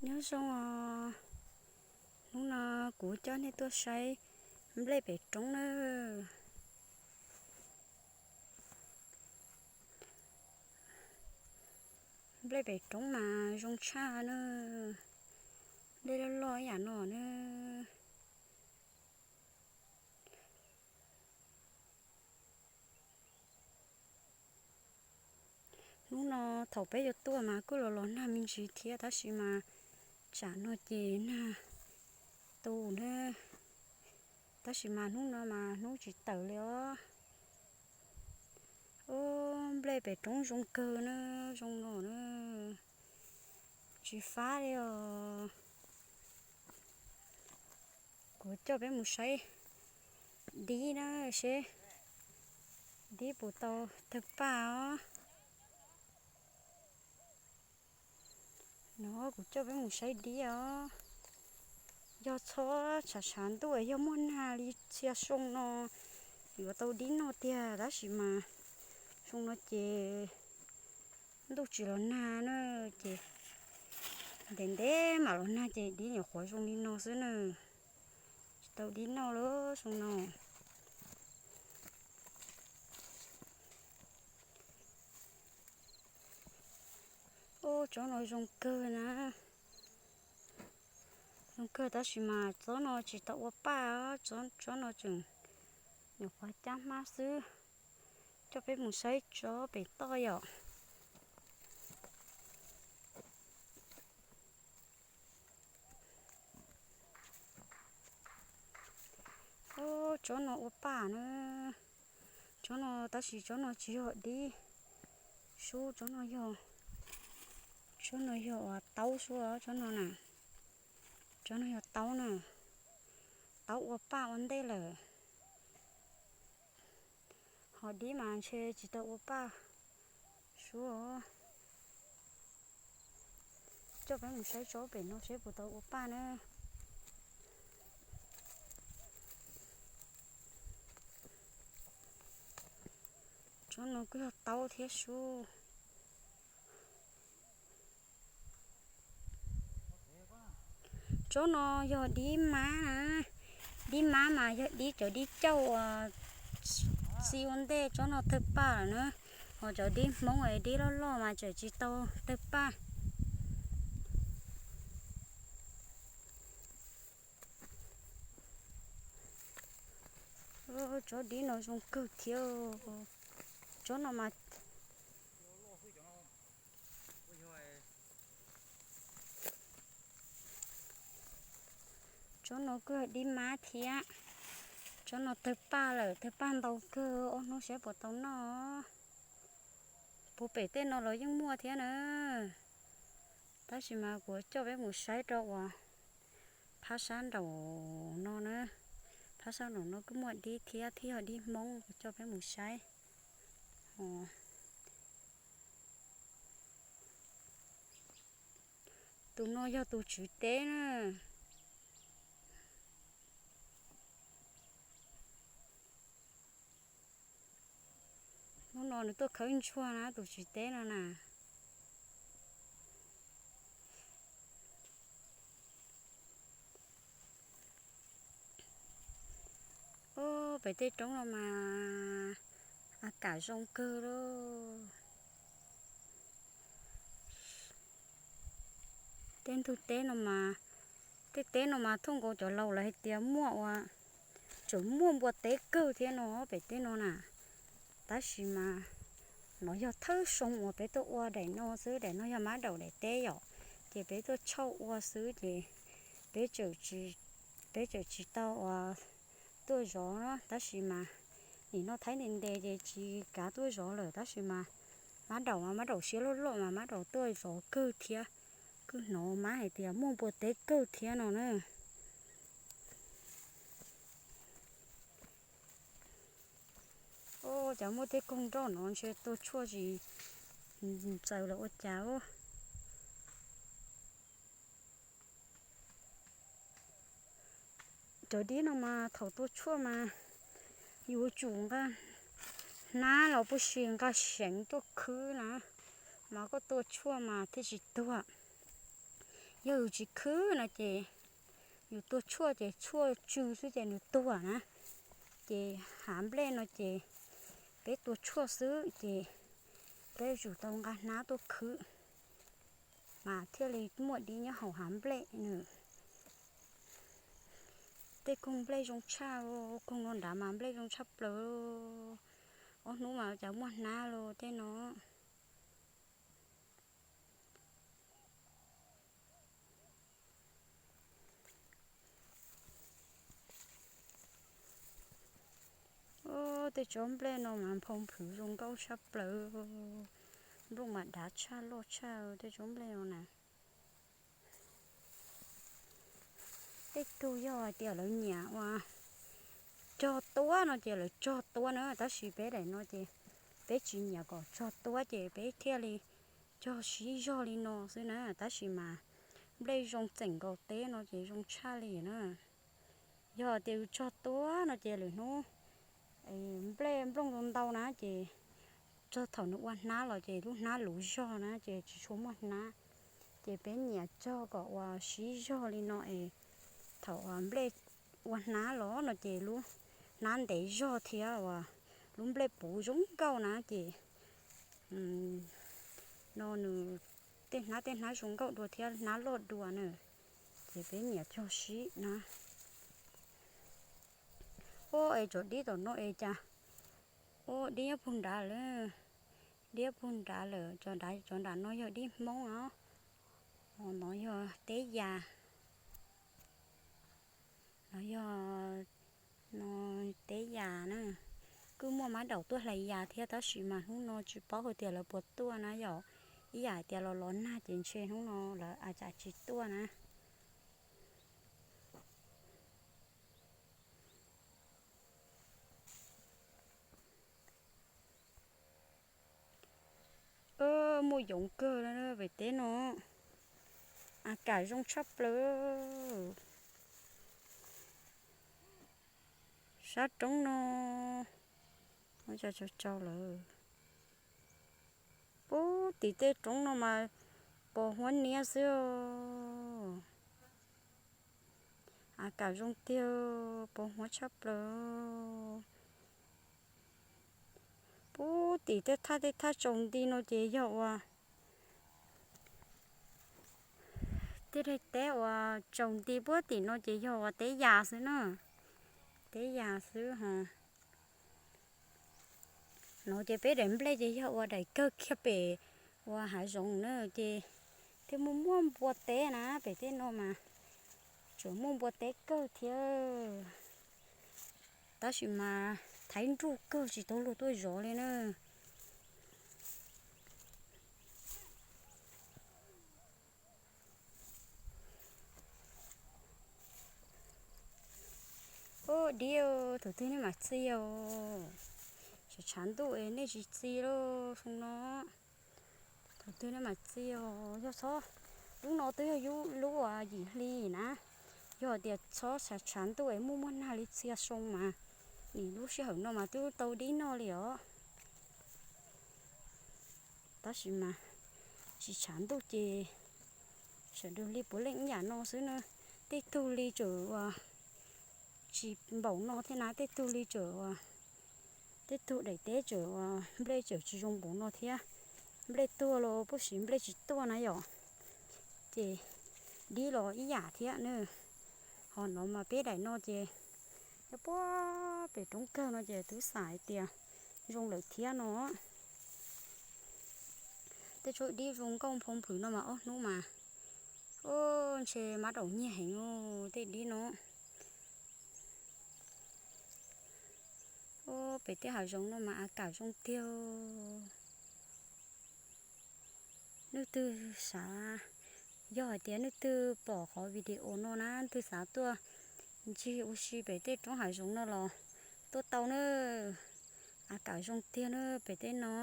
Nyob zoo os, hnub no kuv coj nej tuaj saib nplej pem roob na. Nplej pem roob mas zoo tshaj na, nplej loj loj ib yam no na. Hnub no thaum peb yuav tuaj mas kuj los los nag me ntsis thiab, tab sis mas tsam no ces nag tu na, tab sis mas hnub no mas hnub tsis tawm li os. Ub, nplej pem roob zoo kawg na, zoo no na, tsis fab li os. Kuv coj peb mus saib dib na, seb dib puas tau tawg paj os. No kuv coj peb mus saib dib os. Yog txhob tshav tshav ntuj, yog muaj nag li txhia xyoo no yuav tau dib noj tiag, tab sis mas xyoo no ces ntuj tsis los nag na, ces ntev ntev mam los nag ces dib nyuam qhuav zoo li no xwb na. Tsis tau dib noj lawm xyoo no. Ub, tsob no zoo kawg na, zoo kawg tab sis mas tsob no tsis tau ua paj, tsob no tseem nyuam qhuav cab hmab xwb. Coj peb mus saib tsob pem toj yom. Ub, tsob no ua paj na, tsob no tab sis tsob no tsis yog dib sub, tsob no yog, tsob no yog uas taub sub, tsob no na, tsob no yog taub na, taub ua paj ua ntej lawm. Ho dib mas ntshe tsis tau ua paj sub. Coj peb mus saib tsob pem no seb puas tau ua paj na. Tsob no kuj yog taub thiab sub. Tsob no yog dib mab na, dib mab mas yog dib, cov dib cauj uas txi ua ntej tsob no tawg paj lawm na, ho cov dib Hmoob es dib loj loj mas tseem tsis tau tawg paj. Tsob dib no zoo kawg thiab. Tsob no mas, tsob no kuj yog dib mab thiab. Tsob no tawg paj lawm, tawg paj ntau kawg, ob hnub saib puas tau noj. Puag pem tej no los yeej muaj thiab na, tab sis mas kuv coj peb mus saib rau uas phab sab nraum no na. Phab sab nraum no kuj muaj dib thiab, thiab yog dib Hmoob, kuv coj peb mus saib. Tus no yog tus tswv teb na. Hnub no nws tuaj khawb ntsuag na, tus tswv teb no na. Ub, pem tej roob no mas a kam zoo kawg lauj. Tej ntug teb no mas, tej teb no mas thooj nkaus cov laus lawv hais tias muaj ua, tseem muaj npua teb kawg thiab no pem teb no na. Tab sis mas no yog thawj xyoo uas peb tuaj ua daim no xwb, daim no yog mab daum daim teb yom, ces peb tuaj tshauj ua xwb ces peb tseem tsis tau uas tuaj zov na, tab sis mas nim no thaib ntev ntev ces tsis kav tuaj zov lawm, tab sis mas mab daum mas mab daum siab loj loj mas mab daum tuaj zov kawg thiab. Kuj hnov mab hais tias muaj npua teb kawg thiab no na. Ub, cas muaj tej koog nroj no ntshe tua tshuaj tsis txaws los ua cas ub. Cov dib no mas thaum tua tshuaj mas yuav tsum nqa hnab los puas sis nqa seev tuaj khwb na, mas koj tua tshuaj mas thiaj tsis tuag. Yog yus tsis khwb no ces yus tua tshuaj ces tshuaj tsw xwb ces nws tuag na. Ces hav nplej no ces peb tua tshuaj xwb ces peb yuav tsum tau nqa hnab tuaj khwb mas thiaj li muaj dib nyob hauv hav nplej nws. Tej koog nplej zoo tshaj, koog no nrad mas nplej zoo tshaj plaws. Ob hnub mas cas muaj hnab los tej no. Tej tsob nplej no mas nphau nphwv zoo nkauj tshaj plaws. Nplooj mas dav tshaj loj tshaj tej tsob nplej no na. Tej tug yog hais tias lawv nyiam ua cog tuab no ces lawv cog tuab na, tab sis peb daim no ces peb tsis nyiam kom cog tuab ces peb thiaj li cog sib zog li no xwb na, tab sis mas nplej zoo txeem nkaus teb no ces zoo tshaj li na. Yog tias yus cog tuab no ces lwm hnub nplej nplooj ntau ntau na ces txog thaum nws ua hnab los ces lub hnab luv zog na ces tsis tshua muaj hnab. Ces peb nyiam cog kom ua sib zog li no es thaum nplej ua hnab los no ces lub hnab ntev zog thiab uas lub nplej puv zoo nkauj na ces no nws tej hnab tej hnab zoo nkauj dua thiab hnab loj dua na. Ces peb nyiam cog sib na. Ua es cov dib tom no es cas, ua dib nyob puag nrad lawm, dib puag nrad lawm, cov nrad no yog dib Hmoob os. No yog teb yas, no yog no teb yas na. Kuj muaj mab daum tuaj hlais yas thiab tab sis mas hnub no tsis paub hais tias lawv puas tuaj na yom. Ib yam hais tias los los nag ces ntshe hnub no lawv a cas tsis tuaj na. Muaj yoov kawg pem teb no, a kam zoo tshaj plaws. Sab roob no, tsau tsau lawm. Pub tim tej roob no mas pos huab niab xwb. A kam zoo tiag, pos huab tshaj plaws. Pub tim tej thaj tej thaj tsaus nti no ces yog ua tej daim teb uas tsaus nti puag tim no ces yog ua teb yas xwb na. Teb yas xwb ho. No ces peb daim nplej ces yog ua daim kawg kiag pem ua hav zoov na ces thiaj muaj muaj npua teb na, pem tej no mas tseem muaj npua teb kawg thiab. Tab sis mas thaiv nruj kawg tsis tau luag tuaj zov li na. Ub, dib, thaum twg nej mam txi os? Tshav tshav ntuj es nej tsis txi lauj, xyoo no. Thaum twg nej mam txi os? Yog txhob, lub no twb yog lub uas yim hli na. Yog tias txhob tshav tshav ntuj es muaj muaj nag li txhia xyoo mas, nim lub sij hawm no mas twb tau dib noj li os. Tab sis mas tsis tshav ntuj ces sawv daws li puav leej ib yam no xwb na. Tej tug li tseem uas tsis npaum no thiab na, tej tug li tseem uas, tej tug daim teb tseem uas nplej tseem tsis zoo npaum no thiab. Nplej tuag los puag siv nplej tsis tuaj na yom. Ces dib los ib yam thiab na. Ho no mas peb daim no ces puag pem roob kawg no ces twb xav hais tias zoo lawm thiab no. Tej tsob dib zoo nkauj nphau nphwv no mas ob hnub mas, ub, ntshe mab daum nyiag heev tej dib no. Ub, pem tej hav zoov no mas a kam zoo tiag. Leej twg xav, yog hais tias leej twg pom qhov video no na, leej twg xav tuaj ncig ua si pem tej roob hav zoov no los tuaj tau na. A kam zoo tiag na pem tej no.